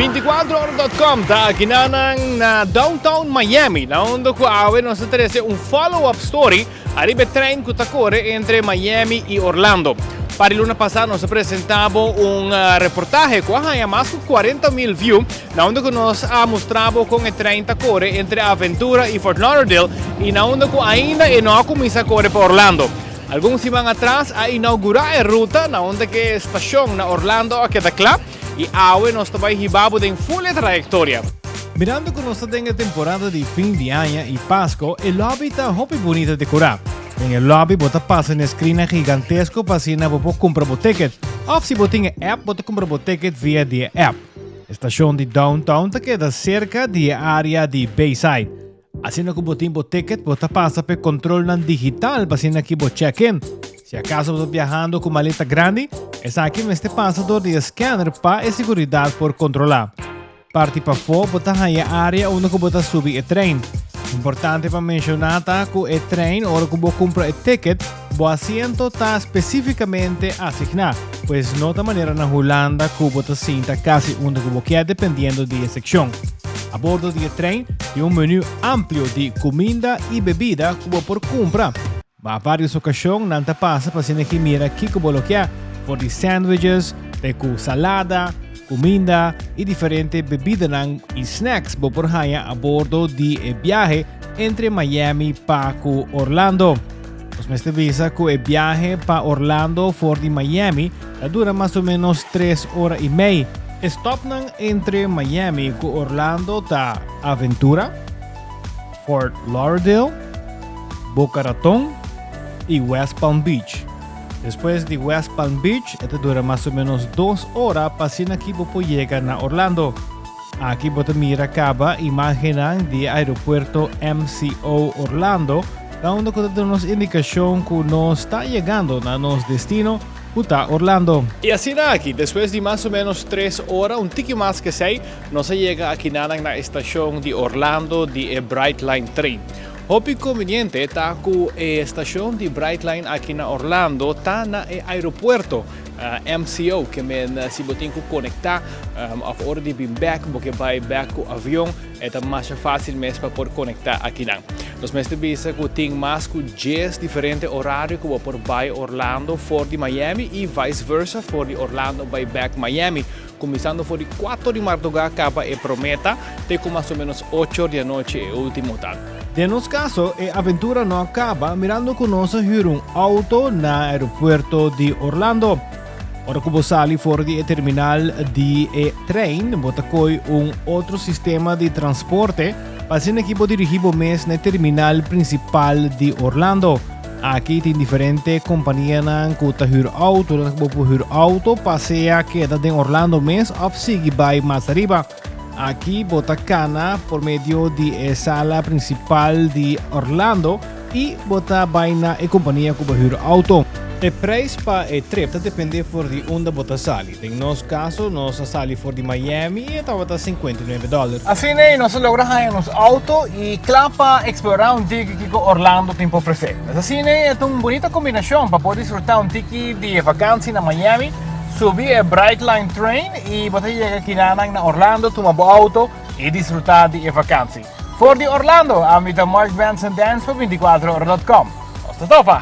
24ora.com ta aki na downtown Miami, na unda ku awe nos ta trese un follow-up story ariba e trein ku ta kore entre Miami i Orlando. Par di luna pasá nos a presentá bo un reportahe ku a haña mas ku 40 mil view, na unda ku nos a mustra bo kon e trein ta kore entre Aventura i Fort Lauderdale i na unda ku ainda e no a kuminsá kore pa Orlando. Algun siman atras a inaugurá e ruta na unda ku e stashon na Orlando a keda kla i awe nos ta bai hiba bo den ful e trayektoria. Mirando ku nos ta den e temporada di fin di aña i Pasko, e lobby ta hopi bunita dekorá. Den e lobby bo ta pasa n'e screennan gigantesko pa asina bo por kumpra bo ticket. Òf si bo tin e app bo ta kumpra bo ticket via di e app. E stashon di Downtown ta keda serka di e área di Bayside. Asina ku bo tin bo ticket bo ta pasa pa e kontrolnan digital pa asina ki bo check in. Si akaso bo ta biahando ku maleta grandi, esaki mester pasa dor di e scanner pa e seguridat por kontrolá. Parti pafó bo ta haña área unda ku bo ta subi e trein. Importante pa menshoná ta ku e trein ora ku bo kumpra e ticket, bo asiento ta spesífikamente asigná, pues no ta manera na Hulanda ku bo ta sinta kasi unda ku bo kier dependiendo di e sekshon. A bordo di e trein tin un menú amplio di kuminda i bebida ku bo por kumpra. Ma varios okashon nan ta pasa pa asina ki mira kiko bo lo kier, for di sandwiches te ku salada, kuminda i diferente bebidanan i snacks bo por haña a bordo di e biahe entre Miami pa ku Orlando. Nos mester bisa ku e biahe pa Orlando for di Miami ta dura mas o menos tres ora i mei. E stòpnan entre Miami ku Orlando ta Aventura, Fort Lauderdale, Boca Raton y West Palm Beach. Despues di West Palm Beach e ta dura mas o menos dos ora pa asina ki bo por yega na Orlando. Aki bo ta mira caba imagennan di e aeropuerto MCO Orlando, na unda cu ta duna nos indicacion cu nos ta yegando na nos destino cu ta Orlando. Y asina aki, despues di mas o menos tres ora, un tiki mas kesey, Nos a yega akinanan na e stashon di Orlando di e Brightline Train. Hopi konveniente ta ku e stashon di Brightline aki na Orlando ta na e aeropuerto MCO, ke men si bo tin ku konektá òf ora di bin bèk bo ke bai bèk ku avion e ta masha fásil mes pa por konektá akinan. Nos mester bisa ku tin mas ku dies diferente orario ku bo por bai Orlando for di Miami i vice versa for di Orlando bai bèk Miami. Kuminsando for di kuater di mardugá kaba e promé ta, te ku mas o ménos ocho or di anochi e último ta. Den nos kaso, e aventura no a kaba mirando ku nos a hür un outo na aeropuerto di Orlando. Ora ku bo sali for di e terminal di e trein, bo ta koi un otro sistema di transporte pa asina ki bo dirigí bo mes na e terminal prinsipal di Orlando. Aki tin diferente kompanianan ku ta hür outo, nan bo por hür outo pa sea keda den Orlando mes òf sigui bai mas ariba. Aki bo ta kana por medio di e sala prinsipal di Orlando i bo ta bai na e kompania ku bo hür outo. E preis pa e trip ta depende for di unda bo ta sali. Den nos kaso nos a sali for di Miami i e tabata 59 dòler. Asina ei nos a logra haña nos outo i kla pa eksplorá un tiki kiko Orlando tin pa ofresé. Pues asina ei e ta un bunita kombinashon pa por disfrutá un tiki di e vakansi na Miami, subi e Brightline Train i bo ta yega kinanan na Orlando, tuma bo outo i disfrutá di e vakansi. For di Orlando, ami ta Mark Benson Dance pa 24ora.com. Nos ta topa!